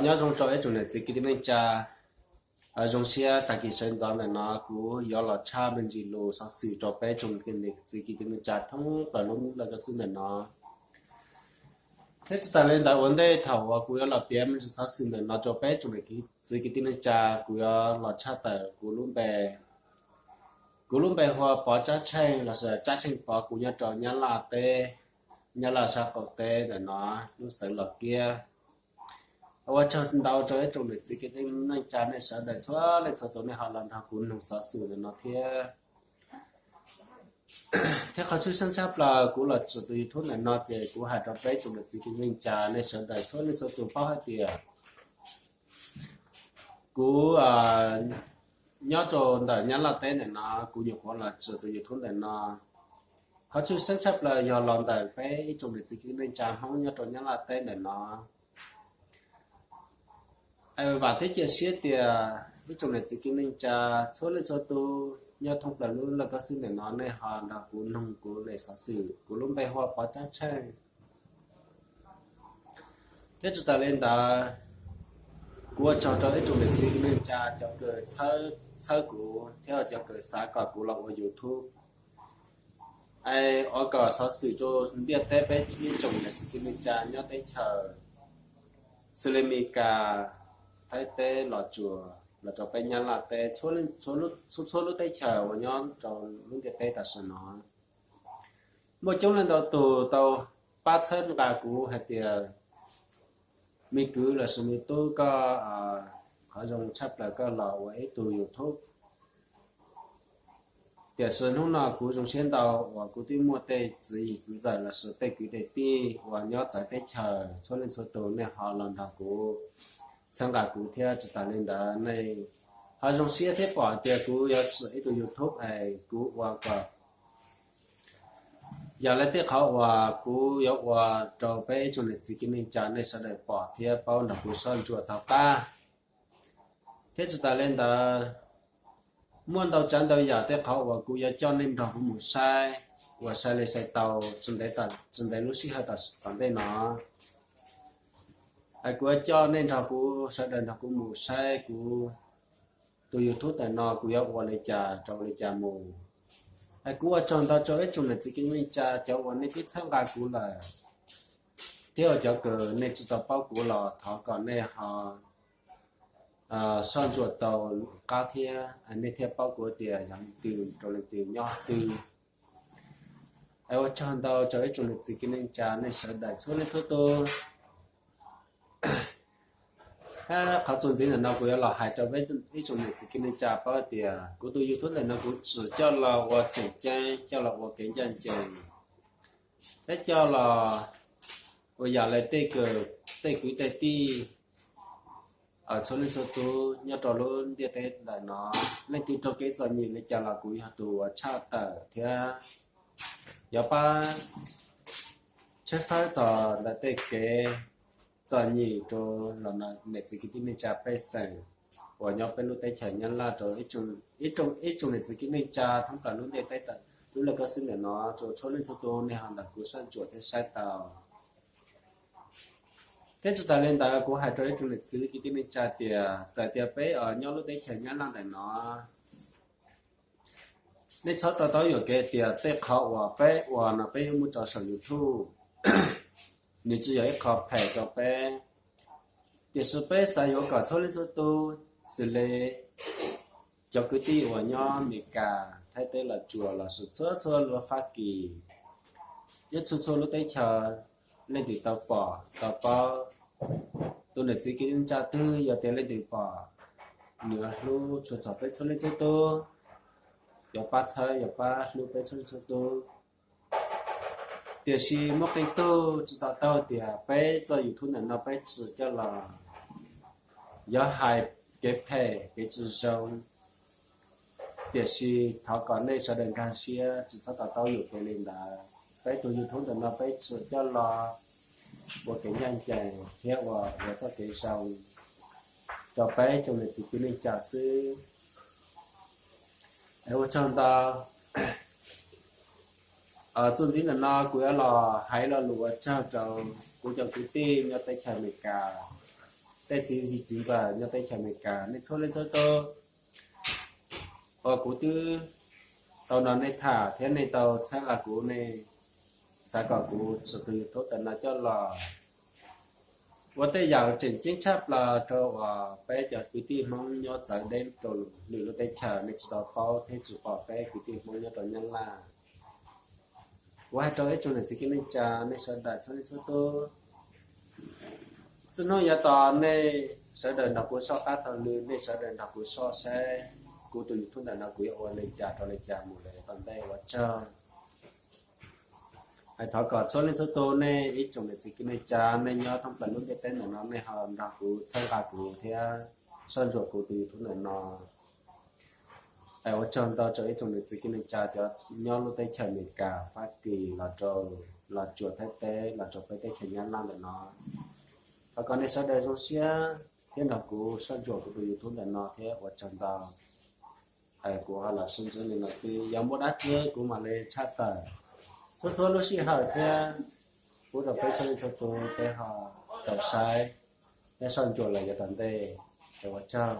Nyob zoo rau ib tsoom niam txiv kwv tij neej tsa. Zoo siab tag kis sawv ntxov ntawm no kuv yuav los tshaj me ntsis lus xov xwm rau peb tsoom niam txiv kwv tij neej tsa thoob plaws lub ntuj laj koj xwb ntawm no. Thiab tsis tas li ntawd ua ntej thaum uas kuv yuav los piav me ntsis xov xwm ntawm no rau peb tsoom niam txiv kwv tij neej tsa, kuv yuav los tshaj tawm kuv lub npe. Kuv lub npe hu ua Pov Tsab Tsheej los sis Tsab Tsheej Pov, kuv nyob rau Nyab Laj teb, Nyab Laj sab qaum teb ntawm no, lub xeev Los Kiab. Ua tsaug ntau rau ib tsoom niam txiv kwv tij neej tsa nej sawv daws txhua leej txhua tus nej ho los nrog kuv mloog xov xwm ntawm no thiab. Thiab qhov tshwj xeeb tshaj plaws kuv los tsim tus YouTube ntawm no ces kuv hais rau peb tsoom niam txiv kwv tij neej tsa nej sawv daws txhua leej txhua tus paub hais tias kuv nyob rau ntawm Nyab Laj teb ntawm no, kuv nyuam qhuav los tsim tus YouTube ntawm no. Qhov tshwj xeeb tshaj plaws yog los ntawm peb ib tsoom niam txiv kwv tij neej tsa Hmoob nyob rau Nyab Laj teb ntawm no. Vam thiab cia siab tias ib tsoom niam txiv kwv tij neej tsa txhua leej txhua tus nyob thoob plaws lub laj koj xwb ntawm no nej ho nrog kuv mloog kuv lub xov xwm. Kuv lub npe hu ua Pov Tsab Tsheej. Thiab tsis tas li ntawd, kuv ua tsaug rau ib tsoom niam txiv kwv tij neej tsa cov kws txhawb kuv thiab cov kws xav kom kuv los ua YouTube, es ua kom xov xwm rau ntiaj teb peb ib tsoom niam txiv kwv tij neej tsa nyob teb chaws xws li Mes Kas, Thaib teb, Los Tsuas los rau peb Nyab Laj teb, txhua txhua lub teb chaws uas nyob rau lub ntiaj teb tam sim no. Muaj coob leej ntau tus tau pab txhawb nqa kuv hais tias, me kwv los sis me tub, koj qhov zoo tshaj plaws koj los ua ib tug YouTube. Tiam sis hnub no kuv zoo siab ntau uas kuv twb muaj tej txiv yig txiv ntxawm los sis tej kwv tej tij uas nyob txawv teb chaws txhua leej txhua tus nej ho los nrog kuv txhawb nqa kuv thiab tsis tas li ntawd nej ho zoo siab thiab pom tias kuv yuav tsim ib tug YouTube es kuv ua kom yog li tej qhov uas kuv yuav ua rau peb ib tsoom niam txiv kwv tij neej tsa nej sawv daws pom thiab paub nrog kuv soj ntsuam tau qab. Thiab tsis tas li ntawd, muaj ntau tsav ntau yam tej qhov uas kuv yuav coj nej nrog kuv mus saib, uas sai li sai tau tsis ntev lub sij hawm tom ntej no. Es kuv yuav coj nej nrog kuv sawv daws nrog kuv mus saib kuv tus YouTube ntawm no kuv yuav ua li cas rau li cas mus. Es kuv ua tsaug ntau rau ib tsoom niam txiv kwv tij neej tsa cov uas nej twb txhawb nqa kuv lawm, thiab ua cov kws nej tsis tau paub kuv los thov kom nej ho soj ntsuam tau qab thiab nej thiaj paub kuv tias yog leej twg rau leej twg nyob twg. Es ua tsaug ntau rau ib tsoom niam txiv kwv tij neej tsa nej sawv daws txhua leej txhua tus. Qhov txuas ntxiv ntawm no kuv yuav los hais rau ib tsoom niam txiv kwv tij neej tsa paub tias kuv tus YouTube ntawm no kuv tsim coj los ua tseem ceeb, coj los ua kev ncaj ncees, thiab coj los ua yam li tej kwv tej tij txhua leej txhua tus nyob rau lub ntiaj teb ntawm no, leej twg raug kev txom nyem li cas los kuv yog tus uas tshaj tawm thiab yuav pab tshawb fawb txog ntawm tej kev txom nyem rau los niam txiv kwv tij neej tsa pej xeem uas nyob peb lub teb chaws Nyab Laj rau ib tsoom niam txiv kwv tij neej tsa thoob plaws lub ntiaj teb, lub laj koj xwb ntawm no rau txhua leej txhua tus nej ho nrog kuv soj ntsuam thiab saib tau. Thiab tsis tas li ntawd kuv hais rau ib tsoom niam txiv kwv tij neej tsa tias txawm tias peb nyob lub teb chaws Nyab Laj ntawm no, nej txhob to taub yuam kev tias tej qhov uas peb ua no peb yuav muab tso saum YouTube, nws tsis yog ib qho phem rau peb. Tiam sis peb xav yuav kom txhua leej txhua tus, xws li cov kwv tij uas nyob Mes Kas, Thaib teb, Los Tsuas los sis txhua txhua lub Fab Kis, nyob txhua txhua lub teb chaws, leej twg tau pom tau paub tus niam txiv kwv tij neej tsa twg, yog tias leej twg pom, nws hlub tshua txog peb txhua leej txhua tus, yuav pab txhawb yuav pab hlub peb txhua leej txhua tus. Tiam sis muaj qee tug tsis to taub tias peb txoj YouTube ntawm no peb tsim coj los yuav hais kev phem kev tsis zoo. Tiam sis thov kom nej sawv daws nkag siab tsis txhob to taub yuam kev li ntawd. Peb tus YouTube ntawm no peb tsim coj los ua kev ncaj ncees thiab ua ua txoj kev zoo rau peb tsoom niam txiv kwv tij neej tsa xwb. Es ua tsaug ntau. Txuas ntxiv ntawm no kuv yuav los hais lo lus ua tsaug rau kuv cov kwv tij nyob teb chaws Amelikas, tej txiv txiv ntxawm nyob teb chaws Amelikas, nej txhua leej txhua tus uas kuv twb tau nrog nej tham thiab nej tau txhawb nqa kuv, nej xav kom kuv tso tus YouTube ntawm no coj los ua tej yam tseem ceeb tshaj plaws rau uas peb cov kwv tij Hmoob nyob txawv deb rau lwm lub teb chaws nej tsis tau paub thiab tsis pom peb kwv tij Hmoob nyob rau Nyab Laj. Kuv hais rau ib tsoom niam txiv kwv tij neej tsa nej sawv daws txhua leej txhua tus, txij hnub yav tas nej sawv daws nrog kuv soj qab taug lw, nej sawv daws nrog kuv soj saib kuv tus YouTube ntawm no kuv yuav ua li cas rau li cas mus lawm tom ntej. Ua tsaug. Hais thov kom txhua leej txhua tus nej ib tsoom niam txiv kwv tij neej tsa nej nyob thoob plaws lub ntiaj teb ntawm no nej ho nrog kuv txhawb nqa kuv thiab soj ntsuam kuv tus YouTube ntawm no. Ua tsaug ntau rau ib tsoom niam txiv kwv tij neej tsa cov nyob lub teb chaws Amelikas, Fab Kis, los rau Los Tsuas, Thaib teb, los rau peb teb chaws Nyab Laj ntawm no. Thov kom nej sawv daws zoo siab thiab nrog kuv soj ntsuam kuv tus YouTube ntawm no thiab ua tsaug ntau. Kuv ho los sib ntsib li no xwb, yog muaj dab tsi kuv mam li tshaj tawm txhua txhua lub sij hawm thiab pub rau peb txhua leej txhua tus peb ho tau saib thiab soj ntsuam lawm yav tom ntej. Es ua tsaug.